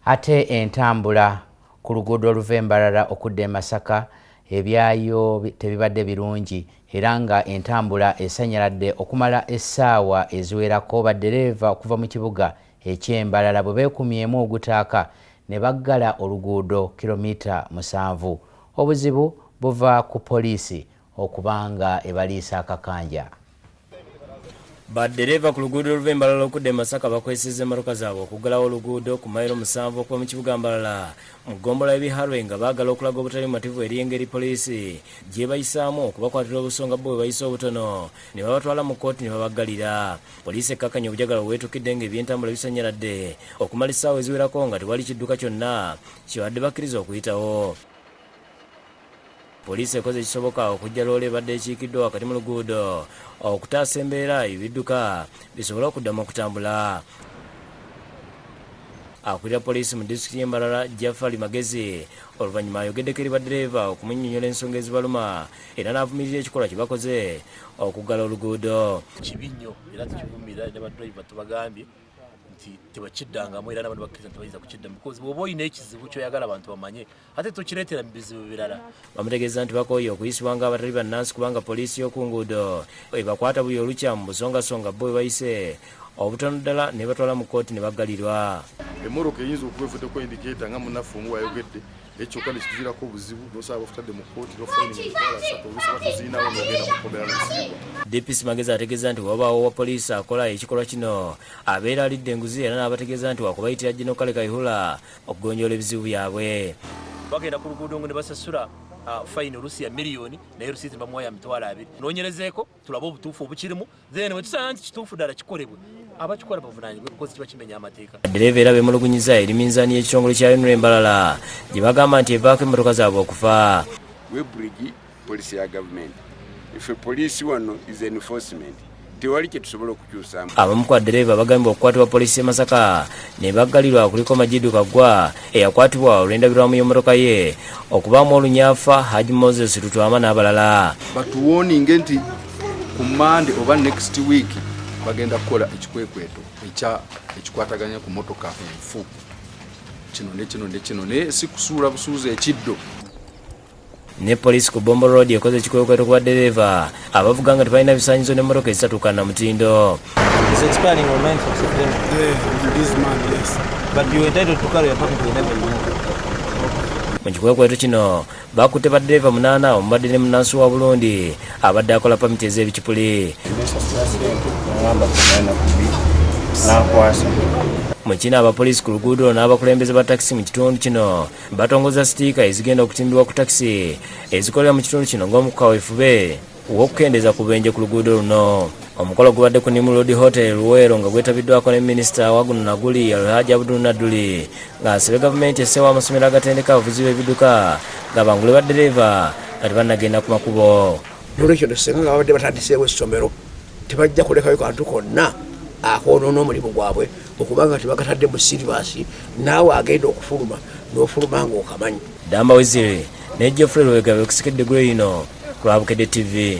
Ate entambula ku luguudo oluva e Mbarara okudda e Masaka ebyayo tebibadde birungi era nga entambula esannyaladde okumala essaawa eziwerako, baddereeva okuva mu kibuga eky'e Mbarara bwe beekumyemu ogutaaka ne baggala oluguudo kilomita 7. Obuzibu buva ku poliisi okubanga ebaliisa akakanja. Baddereeva ku luguudo oluva e Mbarara okudda e Masaka bakwesezza emmotoka zaabwe okuggalawo oluguudo ku mayiro 7 okuva mu kibuga Mbarara mu ggombolola y'Ebiharwe nga baagala okulaga obutali bumativu eri engeri poliisi gyebayisaamu okubakwatira obusonga bo bwe bayise obutono ne babatwala mu kkooti ne babaggalira. Poliisi ekkakkanya obujagala bwe weetukidde ng'ebyentambula bisanyaladde okumala essaawa eziwerako nga tewali kidduka kyonna kibadde bakkiriza okuyitawo. Poliisi ekoze ekisoboka okuggya loole ebadde ekiikiddwa wakati mu luguudo okutaasa embeera ebidduka bisobole okuddamu okutambula. Akulira poliisi mu disitulikiti y'e Mbarara, Jafali Magezi, oluvannyuma ayogeddeko eri baddereeva okumunnyonnyola ensonga ezibaluma era n'avumirira ekikolwa kye bakoze okuggala oluguudo. Kibi nnyo era tukivumirira ne badriver tubagambye nti tebakiddangamu era n'abantu bakkiriza nti bayinza kukiddamu because bw'oba olina ekizibu ky'oyagala abantu bamanye ate tokireetera mu bizibu birala. Bamutegeeza nti bakooye okuyisibwa ng'abatali bannansi kubanga poliisi y'oku nguudo ebakwata buli olukya mu busongasonga bo bwe bayise obutono ddala ne batwala mu kkooti ne baggalirwa. Emmotoka eyinza okuba evuddeko indicator nga munnaffe omu wayogedde, ekyokka nekituviirako obuzibu nosaba bafutadde mu kkooti nofaini 30,000, oluusi batuziinawo n'ogenda mu kkomera n'osibibwa. DPC Magezi ategeeza nti wabaawo wa poliisi akola ekikolwa kino abeera alidde enguzi era n'abategeeza nti wakubayitira General Kale Kayihura okugonjoola ebizibu byabwe. Bagenda ku luguudo ngo ne basasula fayini oluusi ya miliyoni naye rusiiti ne bamuwa ya 20,000. Noonyerezeeko tulabe obutuufu obukirimu, then bwe tusanga nti kituufu ddala kikolebwe, abakikola bavunaanyibwe because kiba kimenya amateeka. Ddereeva era beemulugunyiza eri minzaani y'ekitongole kya UNRA Mbarara gye bagamba nti evaako emmotoka zaabwe okufa. Weighbridge poliisi ya gavumenti, ife poliisi wano is enforcement, tewali kye tusobola okukyusaamu. Abamu ku baddereeva bagambibwa okukwatibwa poliisi y'e Masaka ne baggalirwa kuliko Majidu Kaggwa eyakwatibwa olw'endabirwamu y'emmotoka ye okubaamu olunyafa, Haji Moses Lutwama n'abalala. Batuwarninge nti ku Mande oba next week bagenda kukola ekikwekweto ekikwataganya ku motoka enfu, kino ne kino ne kino, naye si kusuula busuuzi ekiddo. Ne poliisi ku Bombo Road ekoze ekikwekweto ku baddereeva abavuga nga tebalina bisaanyizo n'emmotoka ezitatuukana na mutindo. It's expiring on 9th of September. Yeah, this month, yes. But you entitled to carry a permit whenever you want. Mu kikwekweto kino bakutte baddereeva 8 omubadde ne munnansi wa Burundi abadde akola pamiti ez'ebicupuli. Nesasula sente nagamba 82 nakwasa. Mu kino abapoliisi ku luguudo n'abakulembeze ba takisi mu kitundu kino batongoza sitiika ezigenda okutimbibwa ku takisi ezikolera mu kitundu kino ng'omukaweefube w'okukendeeza ku bubenje ku luguudo luno. Omukolo gubadde ku Nimrod Hotel Luweero nga gwetabiddwako ne minisita wa guno naguli Alhaji Abdul Nadduli ng'asabye gavumenti esseewo amasomero agatendeka abavuzi b'ebidduka gabangule baddereeva nga tebannagenda ku makubo. Nolwekyo senga nga babadde batandiseewo essomero, tebajja kulekayo kantu konna akoonoona omulimu gwabwe okubanga tebakatadde mu syllabus, naawe agenda okufuluma n'ofuluma ng'okamanyi. Damba Wizire ne Geoffrey Lwega bekusikedde gwe lino ku lwa Bukedde TV.